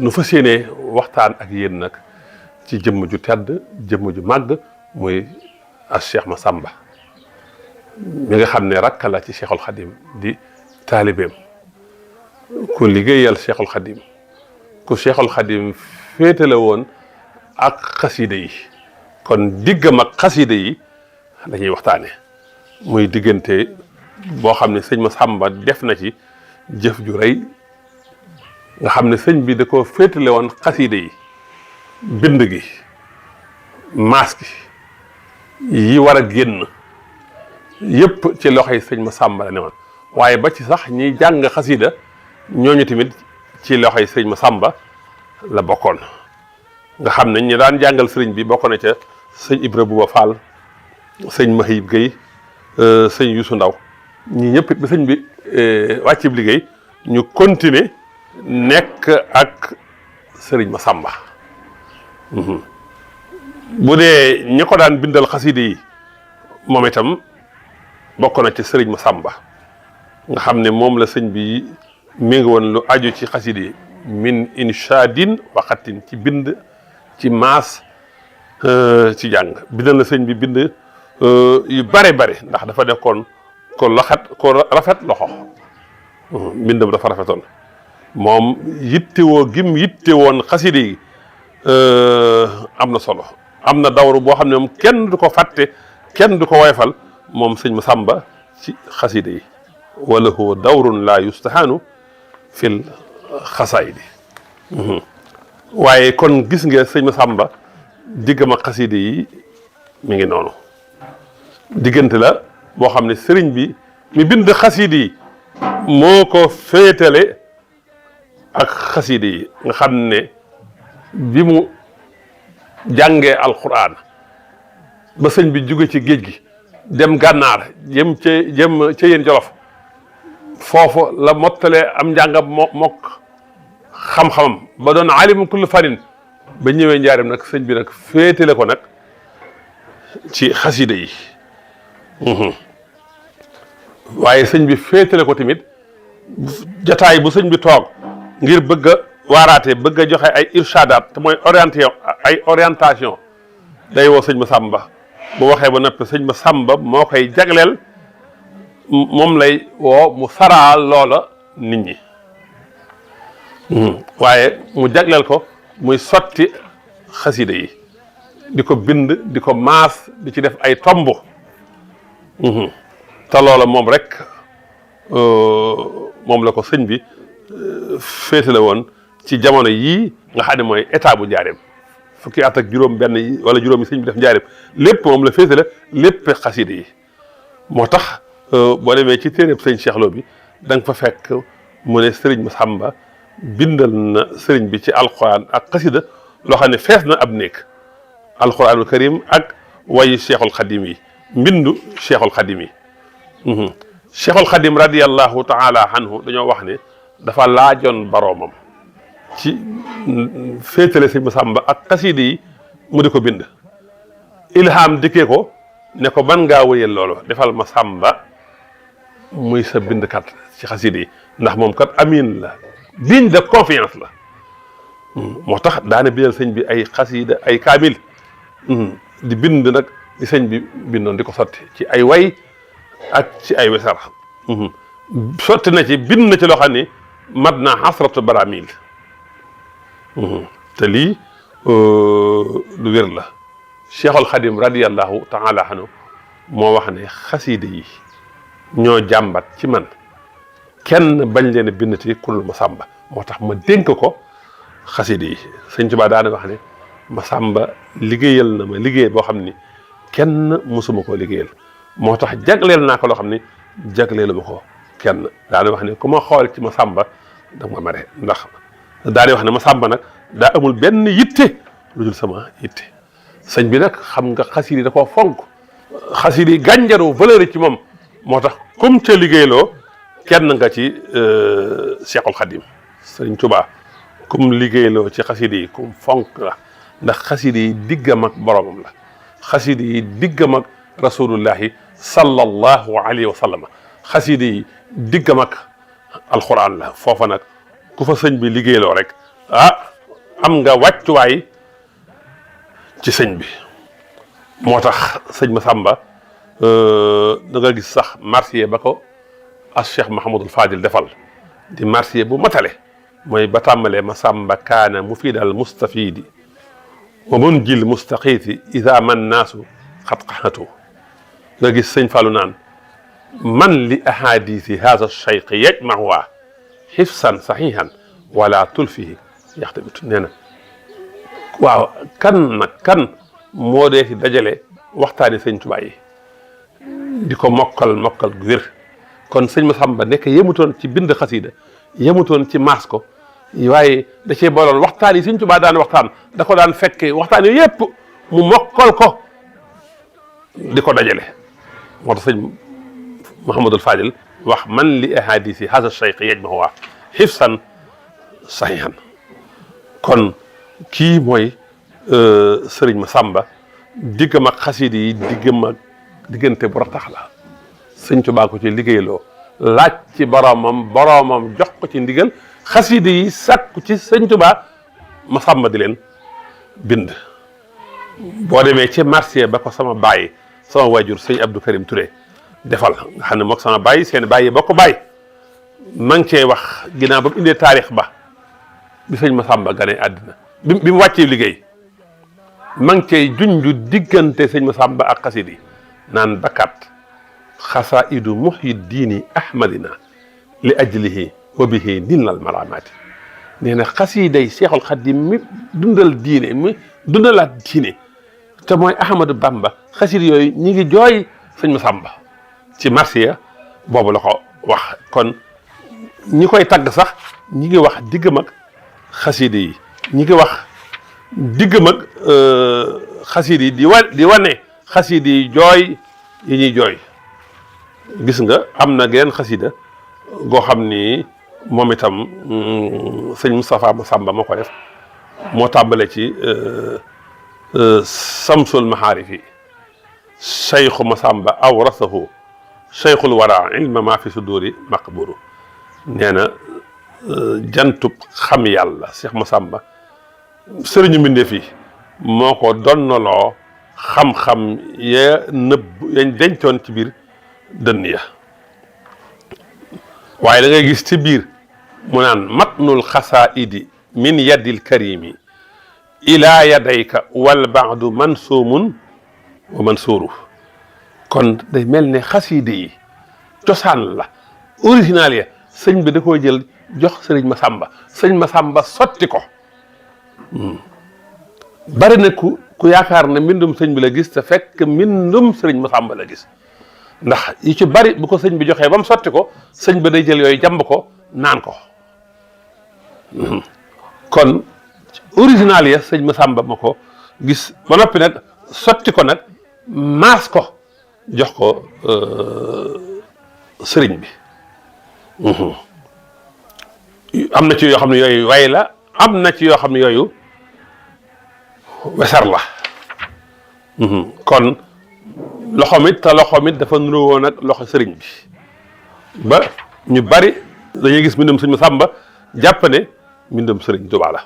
nu fas yéene waxtaan ak yéen nag ci jëmm ju tedd jëmm ju màgg muy as Cheikh Massamba mi nga xam ne rakk la ci Cheikhul Khadim di taalibeem ku liggéeyal Cheikhul Khadim ku Cheikhul Khadim féetale woon ak xaside yi kon diggam ak xaside yi dañuy waxtaane muy diggante boo xam ne sëñ Massamba def na ci jëf ju rëy nga xam ne sëñ bi da ko féetale woon xaside yi bind gi maas gi yi war a génn yëpp ci loxoy sëñ Massamba la ne woon waaye ba ci sax ñiy jàng xasida ñooñu tamit ci loxoy sëñ Massamba la bokkoon nga xam ne ñi daan jàngal sëriñ bi bokk na ca sëñ Ibra Buba Fall sëñ Mahib Gueye sëñ Youssou Ndaw ñi ñëpp ba sëñ bi wàccib liggéey ñu continuer nekk ak sëriñ Massamba bu dee ñi ko daan bindal xaside yi moom itam bokk na ci sëriñ Massamba nga xam ne moom la sëñ bi mi ngi woon lu aju ci xaside yi min inshadin waxatin ci bind ci maas ci jàng bindal la sëñ bi bind yu bare ndax dafa nekkoon ko rafet loxo mbindam dafa rafetoon moom yittewoo gim yittewoon xaside yi am na solo am na dawru boo xam ne moom kenn du ko fàtte kenn du ko woyfal moom sëñ Massamba ci xaside yi wala huwa dawrun la yustahaanu fil xasaayidi waaye kon gis nga sëñ Massamba diggam ak xaside yi mi ngi noonu diggante la boo xam ne sëriñ bi mi bind xaside yi moo ko féetale ak xaside yi nga xam ne bi mu jàngee alquran ba sëñ bi jóge ci géej gi dem gànnaar jëm ca yéen jolof foofu la mottalee am njàngam mokk xam-xamam ba doon alim kulli fanin ba ñëwee njaarim nag sëñ bi nag féetale ko nag ci xaside yi waaye sëñ bi féetale ko tamit jataay bu sëñ bi toog ngir bëgg a waaraate bëgg a joxe ay irshadaat te mooy orientation day woo sëñ Massamba bu waxee ba noppi sëñ Massamba moo koy jagleel moom lay woo mu saraal loola nit ñi waaye mu jagleel ko muy sotti xasida yi di ko bind di ko maas di ci def ay tomb te loola moom rek moom la ko sëñ bi féetale woon ci jamono yii nga xam ne mooy état bu njaareem fukki at ak juróom benn yi wala juróom yi sëñ bi def njaareem lépp moom la féetale lépp xasida yi moo tax boo demee ci téeréb sëñ Cheikh Lo bi da nga fa fekk mu ne sëriñ Massamba bindal na sëriñ bi ci alquran ak xasida loo xam ne fees na ab néeg alquranul karim ak wayu Cheikhul Khadim yi mbindu Cheikhul Khadim yi Cheikhul Khadim radiyallahu taala anhu dañoo wax ne dafa laajoon baroomam ci féetale sëñ Massamba ak xasida yi mu di ko bind ilham dikkee ko ne ko ban ngaa wëyal loolu defal Massamba muy sa bindkat ci xasida yi ndax moom kat amin la digne de confiance la moo tax daane bindal sëñ bi ay xasida ay kaamil di bind nag di sëñ bi bindoon di ko sotti ci ay way ak ci ay wesar sotti na ci bind na ci loo xam ne mat na xasratu baramil te lii lu wér la Cheikhul Khadim radiyallahu taala anhu moo wax ne xasida yi ñoo jàmbat ci man kenn bañ leen a bindati kul Massamba moo tax ma dénk ko xasida yi sëñ Tuubaa daana wax ne Massamba liggéeyal na ma liggéey boo xam ni kenn mësuma koo liggéeyal moo tax jagleel naa ko loo xam ni jagleelu ma ko kenn daana wax ne ku ma xool ci Massamba danga ma mere ndax daane wax ne Massamba nag daa amul benn yitte lu dul sama yitte sëñ bi nag xam nga xasida yi da koo fonk xasida yi gànjaru valeur ci moom moo tax comme ca liggéeyloo kenn nga ci Cheikhul Khadim sëriñ Tuubaa comme liggéeyloo ci xasida yi comme fonk la ndax xasida yi diggam ak boromam la xasida yi diggam ak rasulullahi sallallahu alayhi wa sallam xasida yi diggam ak alxuraan la foofa nag ku fa sëñ bi liggéeyloo rek am nga wàccuwaay ci sëñ bi. moo tax sëñ Massamba da nga gis sax marsiya ba ko as Cheikh Mahamadul Fadil defal di marsiya bu matale mooy ba tàmbalee Massamba kaana mufidal mustafidi wa munjil mustaqiiti ida man naasu xat qaxatu nga gis sëñ Fallou naan man li ahadisi hada cheikh yajmahuwa xifsan saxihan wala tulfihi yaxtabitu nee na waaw kan moo dee ci dajale waxtaani sëñ Tuubaa yi di ko mokkal gu wér kon sëñ Massamba nekk yemutoon ci bind xasida yemutoon ci maas ko waaye da cee booloon waxtaan yi sëñ Tuubaa daan waxtaan da ko daan fekke waxtaan yi yëpp mu mokkal ko di ko dajale moo tax sëñ Mouhamadul Fadil wax man li ahadisi hasa cheikh yajmahuwa xifsan sahihan kon kii mooy sëriñ Massamba diggam ak xasida yi diggante bu ratax la sëñ Tuubaa ko ci liggéeyloo laaj ci boroomam jox ko ci ndigal xasida yi sàkku ci sëñ Tuubaa Massamba di leen bind boo demee ci marché ba ko sama waajur sëñ Abdou Karim Touré defal nga xam ne mook sama baay seen baay boo ko baay ma ngi cee wax ginnaaw ba mu indee taarix ba bi sëñ Massamba gane àddina bi mu wàccee liggéey ma ngi cay junju diggante sëñ Massamba ak xasida yi naan bakkat xasaidu muhyi diini ahmadina li ajlihi wa bihi nilal maramaati nee na xasida yi Seexul Xadiim mi dundal dundalaat diine te mooy Ahmadou Bamba xasida yooyu ñi ngi jooy sëñ Massamba ci marsiya boobu la ko wax kon ñi koy tagg sax ñi ngi wax diggam ak xasida yi ñi ngi wax diggam ak xasida yi di wane xasida yi jooy yi ñuy jooy gis nga am na geneen xasida goo xam ni moom itam sëñ Moustapha Massamba moo ko def moo tàmbale ci samsul mahaarifi cheikhu Massamba awrasahu cheikhul wara ilma ma fi suduri maqburu nee na jantub xam yàlla Cheikh Massamba sëriñu mbindeef yi moo ko donnaloo xam-xam ya yañ dencoon ci biir dënn ya waaye da ngay gis ci biir mu naan matnul xasaidi min yadil karimi ila yadayka wal baadu mansuumun wa mansuuru kon day mel ne xaside yi cosaan la original ya sëñ bi da koo jël jox sëriñ Massamba sotti ko bari na ku yaakaar ne mbindum sëñ bi la gis te fekk mbindum sëriñ Massamba la gis ndax yi ci bari bu ko sëñ bi joxee ba mu sotti ko sëñ ba day jël yooyu jàmb ko naan ko kon original ya sëñ Massamba ma ko gis ba noppi nag sotti ko nag maas ko jox ko sëriñ bi am na ci yoo xam ne yooyu way la am na ci yoo xam ne yooyu wesar la kon loxoom it dafa nuroo woon ak loxo sëriñ bi ba ñu bari dañuy gis mbindum sëñ Massamba jàpp ne mbindum sëriñ Tuubaa la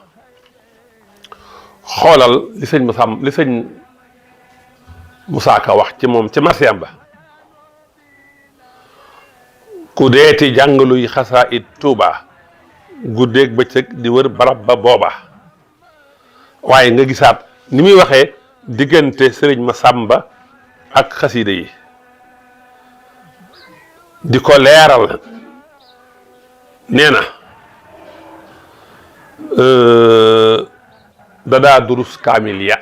xoolal li sëñ Moussa Ka wax ci moom ci marsiyaam ba ku deeti jàngaluy xasaayid Tuubaa guddeeg bëccëg di wër barab ba booba waaye nga gisaat ni muy waxee diggante sëriñ Massamba ak xasida yi di ko leeral nee na dadaa durus kaamil ya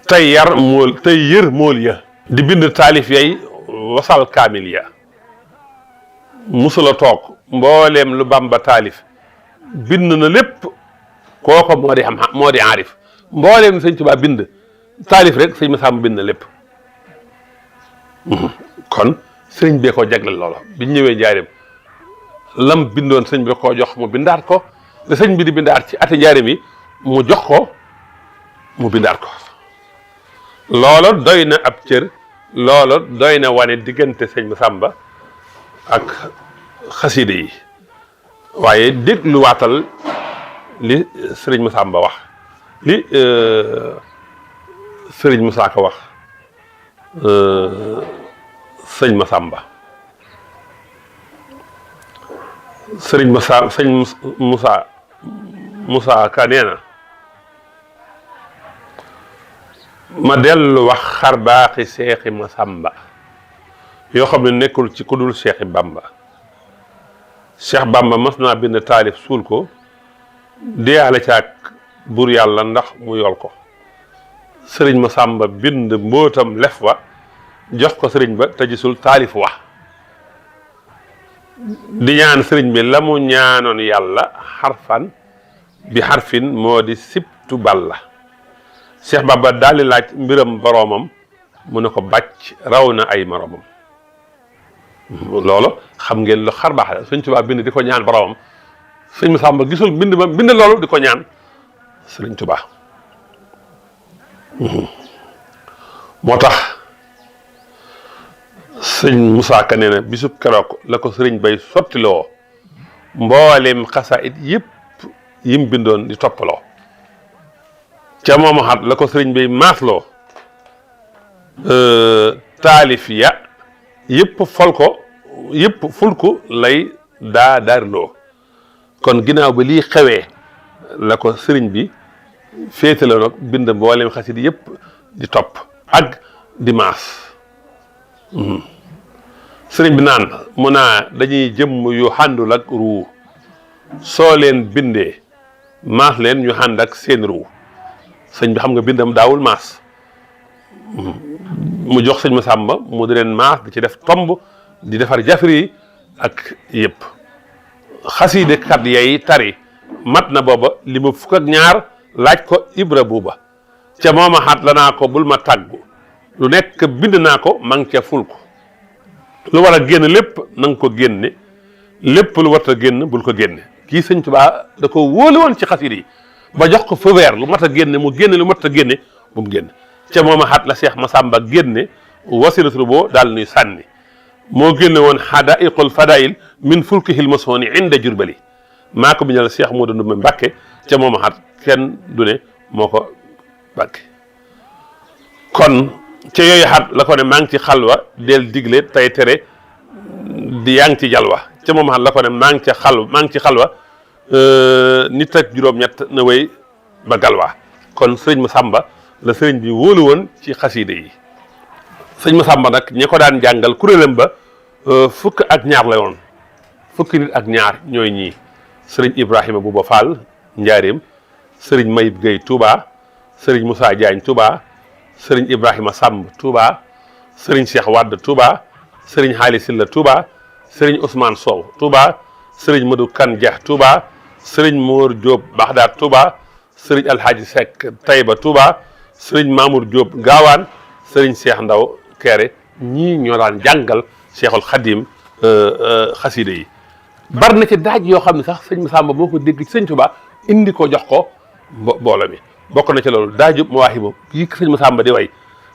tey yër mool ya di bind taalif yay wasal kaamil ya musula toog mbooleem lu Bamba taalif bind na lépp kooko moo di aarif mbooleem sëñ Tuubaa bind taalif rek sëñ Massamba bind na lépp kon sëñ bee ko jagleel loola biñ ñëwee njaareem lam bindoon sëñ bi da koo jox mu bindaat ko te sëñ bi di bindaat ci ati njaareem yi mu jox ko mu bindaat ko loola doy na ab cër loolu doy na wane diggante sëñ Massamba ak xasida yi waaye dégluwaatal li sëriñ Massamba wax li sëriñ Moussa Ka wax sëñ Massamba sëriñ Moussa Ka nee na ma dellu wax xar baaxi seexi Massamba yoo xam ne nekkul ci ku dul seexi Bamba Cheikh Bamba mas naa bind taalif suul ko deyaale caag buur yàlla ndax mu yol ko sëriñ Massamba bind mbootam lef wa jox ko sëriñ ba te gisul taalif wa di ñaan sëriñ bi la mu ñaanoon yàlla xarfan bi xarfin moo di sibtu balla Cheikh Bamba daal di laaj mbiram boroomam mu ne ko bàcc raw na ay moromam loolu xam ngeen lu xar baax la Sëñ Tuubaa bind di ko ñaan boroomam sëñ Massamba gisul bind ma bind loolu di ko ñaan Sëriñ Tuubaa moo tax sëñ Moussa Ka nee na bisub keroog la ko sëriñ bay sottiloo mboolem xasaayid yëpp yim bindoon di toppaloo ca moom xat la ko sëriñ bay maasloo taalif ya yëpp ful ko lay daariloo kon ginnaaw ba lii xewee la ko sëriñ bi féetaloo nag bind mboolem xasida yëpp di topp ak di maas sëriñ bi naan mu naa dañuy jëmm yu xàndul ak ruu soo leen bindee maas leen ñu xànd ak seen ruu sëñ bi xam nga bindam daawul maas mu jox sëñ Massamba mu di leen maas di ci def tomb di defar jafri yi ak yëpp xaside kat yay tari mat na booba li ma fukk ak ñaar laaj ko Ibra Buuba ca mooma xaat la naa ko bul ma tàggu lu nekk bind naa ko ma ngi ca ful ko lu war a génn lépp na nga ko génne lépp lu war a génn bul ko génne kii sëñ Tuubaa da ko wóolu woon ci xaside yi ba jox ko feu vert lu mat a génne mu génne lu mat a génne bu mu génne ca mooma xaat la Cheikh Massamba génne wasilatu boo daal nuy sànni moo génne woon hadaiqul fadail min fulkihil masooni inda jurbali maa ko bindal Cheikh Modou Ndoumbe Mbàkke ca mooma xaat kenn du ne moo ko Mbàkke kon ca yooyu xaat la ko ne maa ngi ci xalwa del digle tay tere di yaa ngi ci jalwa ca mooma xaat la ko ne maa ngi ci xalwa nit ak juróom-ñett na wéy ba galwaa kon sëriñ Massamba la sëriñ bi wóolu woon ci xaside yi sëñ Massamba nag ñi ko daan jàngal kuréelam ba fukk ak ñaar la woon fukki nit ak ñaar ñooy ñii sëriñ Ibrahima Bouba Fall Njaaréem sëriñ Mayib Gueye Touba sëriñ Moussa Diagne Touba sëriñ Ibrahima Samb Touba sëriñ Cheikh Wade Touba sëriñ Xaali Silla Touba sëriñ Ousmane Sow Touba sëriñ Madou Kan Dia Touba sëriñ Moor Diop Baxdaad Touba sëriñ Alhaji Seck Tayba Touba sëriñ Mamour Diop Gaawaan sëriñ Cheikh Ndaw Kéré ñii ñoo daan jàngal Cheikhul Khadim xasida yi bari na ci daaj yoo xam ne sax sëñ Massamba moo ko dégg ci sëñ Tuubaa indi ko jox ko mbooloo mi bokk na ci loolu daajub Mawaahibu yi sëñ Massamba di way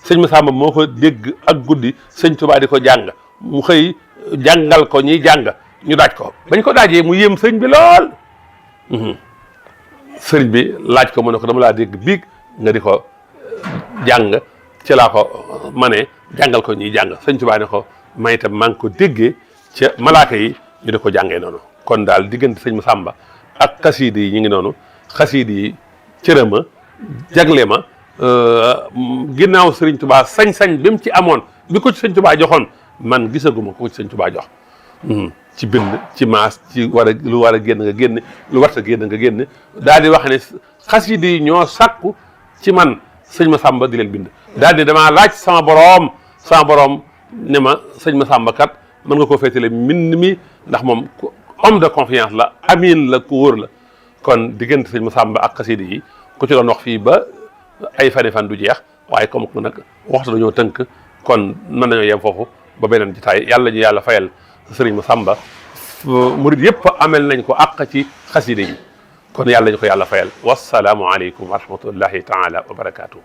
sëñ Massamba moo ko dégg ak guddi sëñ Tuubaa di ko jàng mu xëy jàngal ko ñiy jàng ñu daaj ko bañ ko daajee mu yéem sëñ bi lool sëriñ bi laaj ko mu ne ko dama laa dégg biig nga di ko jàng ci laa ko manee jàngal ko ñuy jàng sëñ Tuubaa ne ko may itam maa ngi ko déggee ca malaaka yi ñu di ko jàngee noonu kon daal diggante sëñ Massamba ak xasiid yi ñu ngi noonu xasiid yi cërëma jagle ma ginnaaw sëriñ Tuubaa sañ-sañ bi mu ci amoon bi ko ci sëñ Tuubaa joxoon man gisaguma ko ci sëñ Tuubaa jox ci bind ci maas ci lu war a génn nga génne lu warta génn nga génne daal di wax ne xasiid yi ñoo sàkku ci man sëñ Massamba di leen bind daal di damaa laaj sama boroom ne ma sëñ Massamba kat mën nga koo féetale mbind mi ndax moom homme de confiance la amiin la ku wóor la kon diggante sëñ Massamba ak xasida yi ku ci doon wax fii ba ay fan du jeex waaye comme que nag waxtu dañoo tënk kon mën nañoo yem foofu ba beneen jotaay yàlla ñu yàlla fayal sëriñ Massamba murid yëpp amel nañ ko àq ci xasida yi kon yàlla ñu ko yàlla fayal wasalaamu aleykum wa rahmatullahi taala wa barakaatu.